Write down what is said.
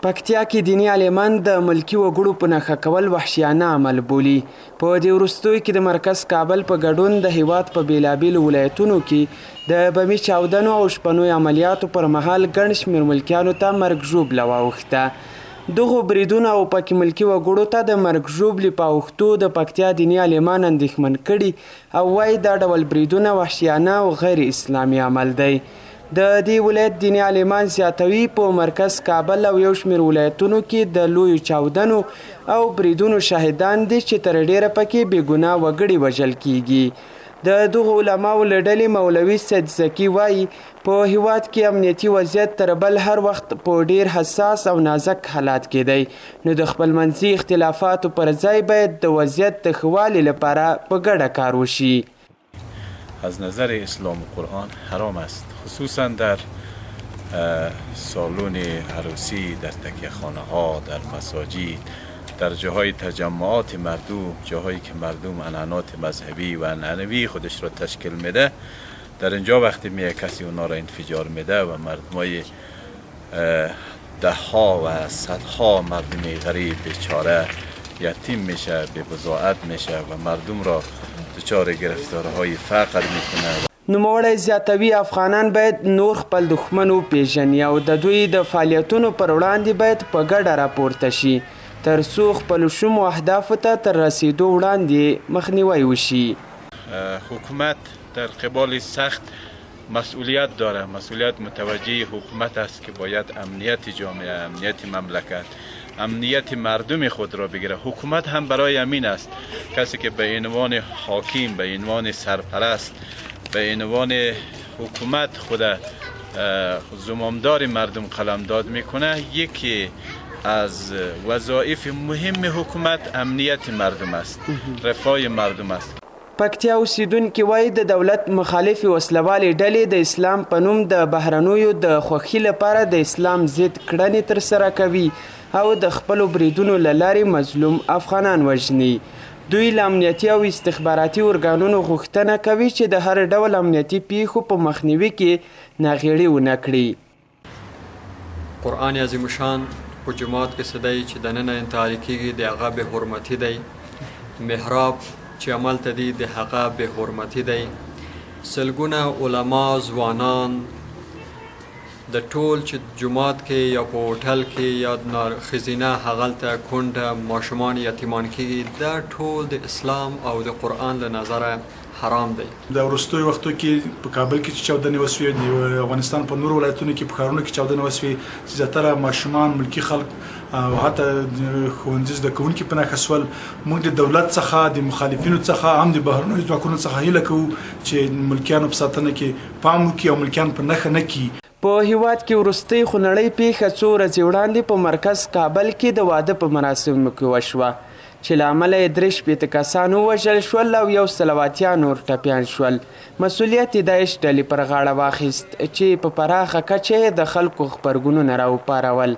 پکتیا کې دیني عالمان د ملکي وګړو په نښه کول وحشیانه عمل بولي. په دې وروستیو کې د مرکز کابل په ګډون د هېواد په بېلابېلو ولایتونو کې د بمي چاودنو او شپنیو عملیاتو پر مهال ګڼ شمېر ملکیانو ته مرګ ژوبله واوښته. دغو بریدونو او پکې ملکي وګړو ته د مرګ ژوبلې په اوښتو د پکتیا دیني عالمان اندېښمن کړي او وايي دا ډول بریدونه وحشیانه او غیر اسلامي عمل دی. د دې ولایت دیني عالمان زیاتوي، په مرکز کابل او یو شمېر ولایتونو کې د لویو چاودنو او بریدونو شاهدان دي چې تر ډېره پکې بې ګناه وګړي وژل کېږي. د دغو علماوو له ډلې مولوي سید ذکي وايي، په هېواد کې امنیتي وضعیت تر بل هر وخت په ډېر حساس او نازک حالات کې دی، نو د خپلمنځي اختلافاتو پر ځای باید د وضعیت د ښه والي لپاره په ګډه کار وشي. از نظر اسلام و قرآن حرام است خصوصا در سالن عروسی در تکیه خانه ها در مساجد در جاهای تجمعات مردم جاهایی که مردم عنعنات مذهبی و عنعنوی خودش را تشکیل میده در اینجا وقتی میه کسی اونا را انفجار میده و مردمای ده ها و صدها مردم غریب بیچاره یتیم میشه بی بضاعت میشه و مردم را دچار گرفتارهای فقر میکنه. نوموړی زیاتوي، افغانان باید نور خپل دښمن وپېژني او د دوی د فعالیتونو پر وړاندې باید په ګډه راپورته شي، تر څو خپلو شومو اهدافو ته تر رسېدو وړاندې مخنیوی وشي. حکومت در قبال سخت مسئولیت داره مسئولیت متوجه حکومت است که باید امنیت جامعه امنیت مملکت امنیت مردم خود را بگیره حکومت هم برای امین است کسی که به عنوان حاکم به عنوان سرپرست به عنوان حکومت خود زمامدار مردم قلمداد میکنه یکی از وظایف مهم حکومت امنیت مردم است رفاه مردم است. پکتیا اوسېدونکي وايي، د دولت مخالفې وسله والې ډلې د اسلام په نوم د بهرنیو د خوښي لپاره د اسلام ضد کړنې ترسره کوي او د خپلو بریدونو له لارې مظلوم افغانان وژني. دوی له امنیتي او استخباراتي ارګانونو غوښتنه کوي چې د هر ډول امنیتي پېښو په مخنیوي کې ناغېړي ونه کړي. قرآن عظیم الشان په جومات کې څه دی چې دننه انتهاري کېږي د هغه بې حرمتي دی، محراب چې هملته دي د هغه بې حرمتي دی، سلګونه علما ځوانان د ټول چې جومات کې یا په هوټل کې یا ښځینه هغلته کونډه ماشومان یتیمان کېږي دا ټول د اسلام او د قرآن له نظره حرام دی. دا وروستیو وختو کې په کابل کې چې چاودنې وشوې، د افغانستان په نورو ولایتونو کې په ښارونو کې چاودنې وشوې چې زیاتره ماشومان، ملکي خلک او حتی ښوونځي زده کوونکي په نښه شول. موږ د دولت څخه، د مخالفینو څخه، هم د بهرنیو ځواکونو څخه هیله کوو چې ملکیانو په ساتنه کې پام وکړي او ملکیان په نښه نه کړي. په هېواد کې وروستۍ خونړۍ پېښه څو ورځې وړاندې په مرکز کابل کې د واده په مراسمو کې وشوه چې له امله یې 63 کسان ووژل شول او 180 نور ټپیان شول. مسوولیت یې داعش ډلې پر غاړه واخیست چې په پراخه کچه یې د خلکو غبرګونونه راوپارول.